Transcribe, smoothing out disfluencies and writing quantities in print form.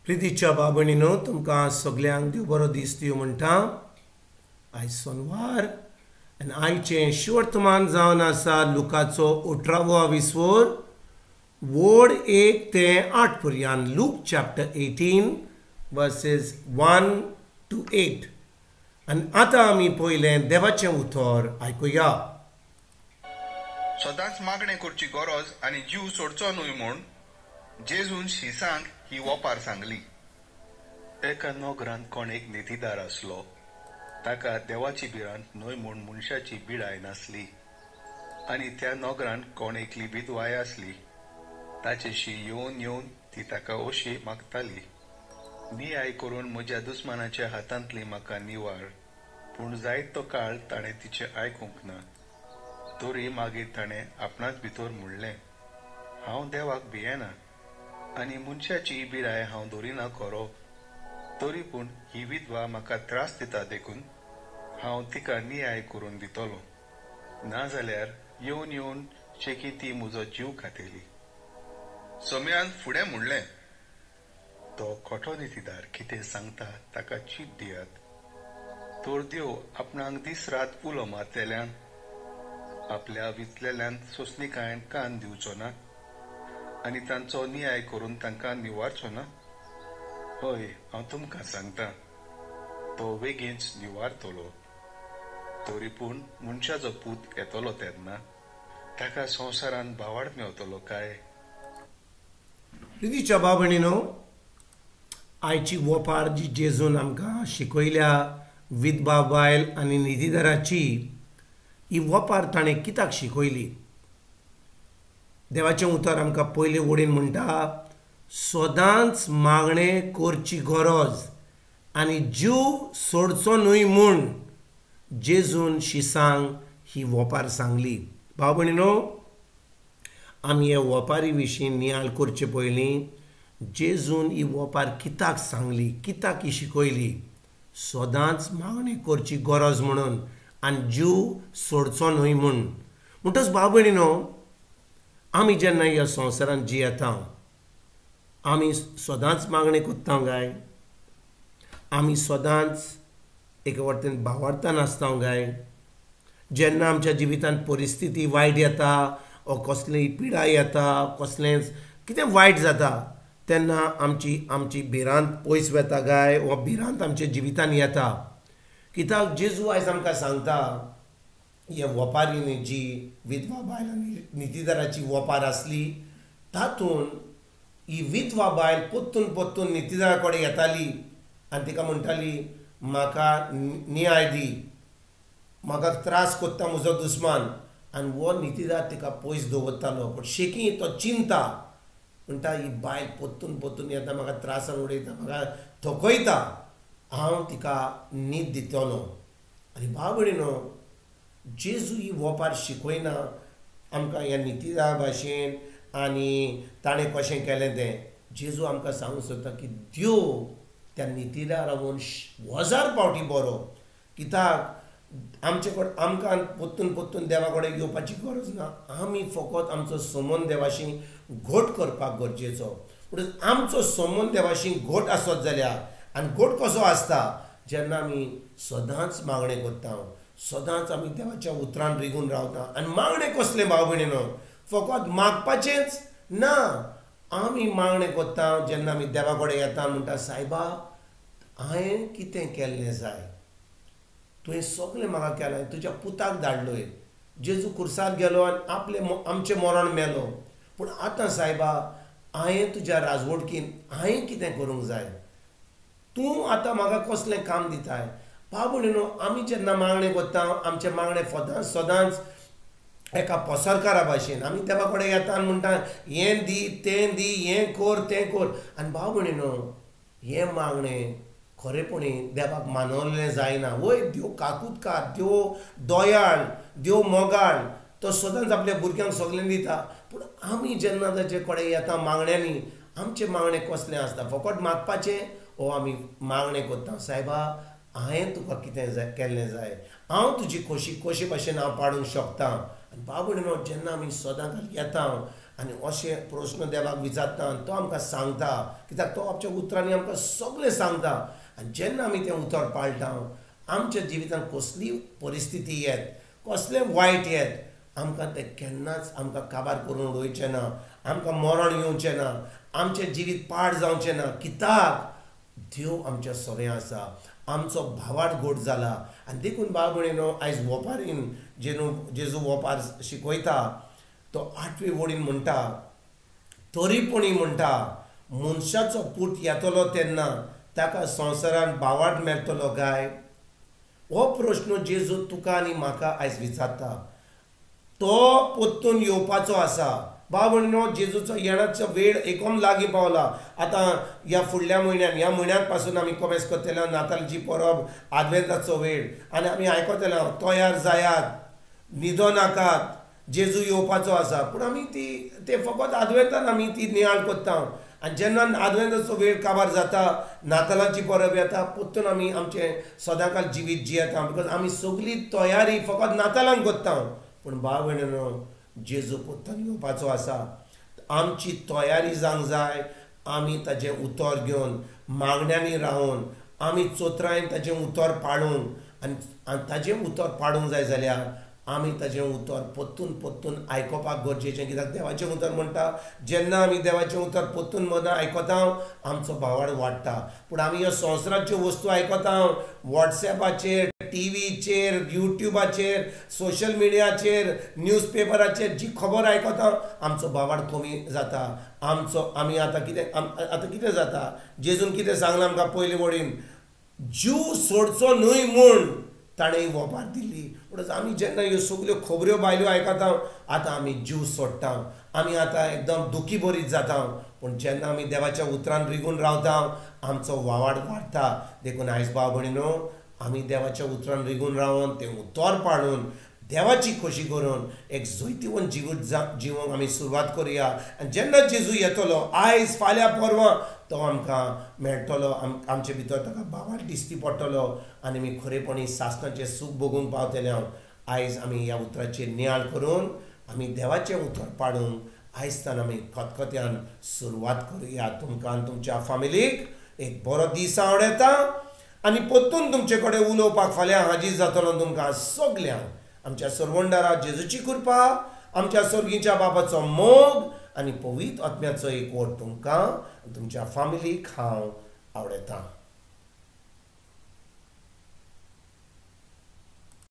प्रितीच्या बाबणीनो तुमकां सगल्यांक देव बरो दीस दिवं म्हणटा. आयज सोनवार आनी आयचें शुवर्तमान जावन आसा लुकाचो 18वो विस्वोर वोड 1 ते 8 पर्यंत. Look chapter 18 versus 1 to 8. आनी आतां आमी पयलें देवाचें उतर आयकुया. सदांच मागणें करची गरज आनी जीव सोडचो न्हय म्हूण जेजून शिसांक ही वपार सांगली. एका नगरांत कोण एक नितीदार आसलो. ताका देवाची भिरांत न्हय म्हूण मनशाची बिडाय नासली. आनी त्या नगरांत कोण एकली विधवाय आसली. ताचेशी येवन येवन ती ताका अशी मागताली, नियाय करून म्हज्या दुस्मानाच्या हातांतली म्हाका निवार. पूण जायत तो काळ ताणें तिचें आयकूंक ना. तरी मागीर ताणें आपणाच भितर म्हणलें, हांव देवाक भियेना आनी मनशाची बिराय हांव दवरिना खरो, तरी पूण ही विधवा म्हाका त्रास दिता देखून हांव तिका नियाय करून दितलो, नाजाल्यार येवन येवन शेकी ती म्हजो जीव खातली. सोम्यान फुडें म्हणलें, तो खोटो नितीदार कितें सांगता ताका चीट दियात. तर देव आपणाक दीस रात उलो मारतल्यान आपल्या विचलेल्यान सोंसणीकायेन कान दिवचो ना आनी तांचो नियाय करून तांकां निवारचो ना. हय, हांव तुमकां सांगता, तो वेगींच निवारतलो. तरी पूण मनशाचो पूत येतलो तेन्ना ताका संवसारांत भावार्थ मेवतलो काय? प्रितीच्या बाबणीनो, आयची वपार जी जेजून आमकां शिकयल्या विधवा बायल आनी नितीदाराची, ही वपार ताणें कित्याक शिकयली? देवाचें उतर आमकां पयले वडीन म्हणटा, सदांच मागणें करची गरज आनी जीव सोडचो न्हय म्हूण जेजून शिसांक ही वपार सांगली. भाव भयणीनो, आमी हे वपारी विशीं नियाळ करचे पयलीं जेजून ही वपार कित्याक सांगली, कित्याक ही शिकयली? सदांच मागणें करची गरज म्हणून आनी जीव सोडचो न्हय म्हूण. म्हणटच भाव भयणीनो, आमी जेन्ना ह्या संवसारांत जियेता आमी सदांच मागणें करता काय? आमी सदांच एके वटेन भावार्थान आसता काय? जेन्ना आमच्या जिवितांत परिस्थिती वायट येता ओ कसलीय पिडा येता, कसलेंच कितें वायट जाता, तेन्ना आमची आमची भिरांत पयस वता काय वा भिरांत आमच्या जिवितांत येता? कित्याक जेजू आयज आमकां सांगता, हे वपारीनी जी विधवा बायल आनी नितीदाराची वपार आसली तातूंत ही विधवा बायल परतून परतून नितीदारा कडेन येताली आनी तिका म्हणटाली, म्हाका नियाय दी, म्हाका त्रास कोत्ता म्हजो दुस्मान. आनी हो नितीदार तिका पयस दवरतालो. पूण शेकी तो चिंता म्हणटा, ही बायल परतून परतून येता, म्हाका त्रासान उडयता, म्हाका थकयता, हांव तिका न्हीद दितलो. आनी भाव भयणीनो, जेजू ही वपार शिकयना आमकां ह्या नितीदारा भाशेन आनी ताणें कशें केलें तें. जेजू आमकां सांगूंक सोदता की देव त्या नितीदारा 1000 फावटी बरो. कित्याक आमचे कडेन आमकां परतून परतून देवा कडेन येवपाची गरज ना. आमी फकत आमचो संबंद देवाशी घट करपाक गरजेचो. पूण आमचो संबंद देवाशी घट आसत जाल्यार, आनी घट कसो आसता? जेन्ना आमी सदांच मागणें करता, सदांच आमी देवाच्या उतरान रिगून रावता. आनी मागणें कसलें भाव भयणीनो? फकत मागपाचेंच ना. आमी मागणें करता जेन्ना आमी देवा कडेन येता म्हणटा, सायबा हांवें कितें केल्लें जाय, तुवें सगळें म्हाका केलें, तुज्या पुताक धाडलोय, जेजू खुर्सार गेलो आनी आपलें आमचें मरण मेलो, पूण आतां सायबा हांवें तुज्या राजवटकीन हांवें कितें करूंक जाय, तूं आतां म्हाका कसलें काम दिताय? भाव भयणीनो, आमी जेन्ना मागणें करता आमचें मागणें सदांच एका पसरकारा भाशेन आमी देवा कडेन येता आनी म्हणटा, हें दी, तें दी, हें कर, तें कर. आनी भाव भयणीनो, हें मागणें खरेपणी देवाक मानवलें जायना. वय देव काकुतकार, देव दयाळ, देव मोगाळ, तो सदांच आपल्या भुरग्यांक सगळें दिता. पूण आमी जेन्ना ताचे कडेन येता मागण्यांनी, आमचें मागणें कसलें आसता? फकत मागपाचें ओ आमी मागणें करता, सायबा हांवें तुका कितें जाय केल्लें जाय, हांव तुजी खोशी कशे भाशेन हांव पाडूंक शकता. आनी भाव भयणीनो, जेन्ना आमी सदांच येता आनी अशें प्रस्न देवाक विचारता आनी तो आमकां सांगता, कित्याक तो आमच्या उतरांनी आमकां सगळें सांगता. आनी जेन्ना आमी तें उतर पाळटा आमच्या जिवितांत कसली परिस्थिती येत, कसलें वायट येत, आमकां तें केन्नाच आमकां काबार करून उडोवचें ना, आमकां मरण येवचें ना, आमचें जिवीत पाड जावचें ना. कित्याक देव आमच्या सवें आसा, आमचो भावार्थ घोट जाला. आनी देखून भाव भयणीनो आयज वोपारीन जेन्ना जेजू वोपार शिकयता तो 8वे वडीन म्हणटा, तरी पुणी म्हणटा मनशाचो पूत येतलो तेन्ना ताका संवसारान भावार्थ मेळटलो काय? हो प्रश्न जेजू तुका आनी म्हाका आयज विचारता. तो परतून येवपाचो आसा. भाव भयणीनो जेजूचो येण्याचो वेळ एकदम लागीं पावला. आतां ह्या फुडल्या म्हयन्यान, ह्या म्हयन्याक पासून आमी कोमेस करतले नातालची परब, आदवेंताचो वेळ, आनी आमी आयकतले तयार जायात, न्हिदो नाकात, जेजू येवपाचो आसा. पूण आमी ती ते फकत आदवेंतान आमी ती नियाळ करता. आनी जेन्ना आदवेंताचो वेळ काबार जाता, नातालांची परब येता, परतून आमी आमचें सदांकाल जिवीत जियेता, because आमी सगळी तयारी फकत नातालांक करता. पूण भाव भयणीनो जेजू परतून येवपाचो आसा. आमची तयारी जावंक जाय. आमी ताजें उतर घेवन मागण्यांनी रावन आमी चोत्रायेन ताजें उतर पाळूंक, आनी ताजें उतर पाळूंक जाय जाल्यार आमी ताजें उतर परतून परतून आयकुपाक गरजेचें. कित्याक देवाचें उतर म्हणटा जेन्ना आमी देवाचें उतर परतून मनां आयकता आमचो भावार्थ वाडटा. पूण आमी ह्यो संवसाराच्यो वस्तू आयकता, वॉट्सएपाचेर, टीव्हीचेर, युट्यूबाचेर, सोशल मिडियाचेर, न्यूज पेपराचेर जी खबर आयकता आमचो भावार्थ कमी जाता. आमचो आमी आतां कितें आतां कितें जाता, जेजून कितें सांगलां आमकां पयले वडीन, जीव सोडचो न्हय म्हूण ताणें वोपार दिल्ली. म्हणटच आमी जेन्ना ह्यो सगल्यो खबऱ्यो बायल्यो आयकता आतां आमी जीव सोडटा, आमी आतां एकदम दुखी बरीत जाता. पूण जेन्ना आमी देवाच्या उतरान रिगून रावता आमचो वावाड वाडटा. देखून आयज भाव भयणीनो आमी देवाच्या उतरान रिगून रावन तें उतर पाळून देवाची खोशी करून एक जैतिवंत जिवीत जिवंक आमी सुरवात करुया. आनी जेन्ना जेजू येतलो आयज फाल्यां परवां तो आमकां मेळटलो, आमचे भितर ताका भावार्थ दिश्टी पडटलो आनी आमी खरेपणी सासणाचें सूख भोगूंक पावतले. हांव आयज आमी ह्या उतराचेर नियाळ करून आमी देवाचें उतर पाडूंक आयजतान आमी खतखत्यान सुरवात करुया. तुमकां आनी तुमच्या फामिलीक एक बरो दीस आवडटा आनी परतून तुमचे कडेन उलोवपाक फाल्यां हाजीर जातलो. तुमकां सगल्यांक आमच्या सरवंडारा जेजूची कृपा, आमच्या स्वर्गीच्या बाबाचो मोग आनी पवित्र आत्म्याचो एकवट तुमकां तुमच्या फामिलीक हांव आवडटा.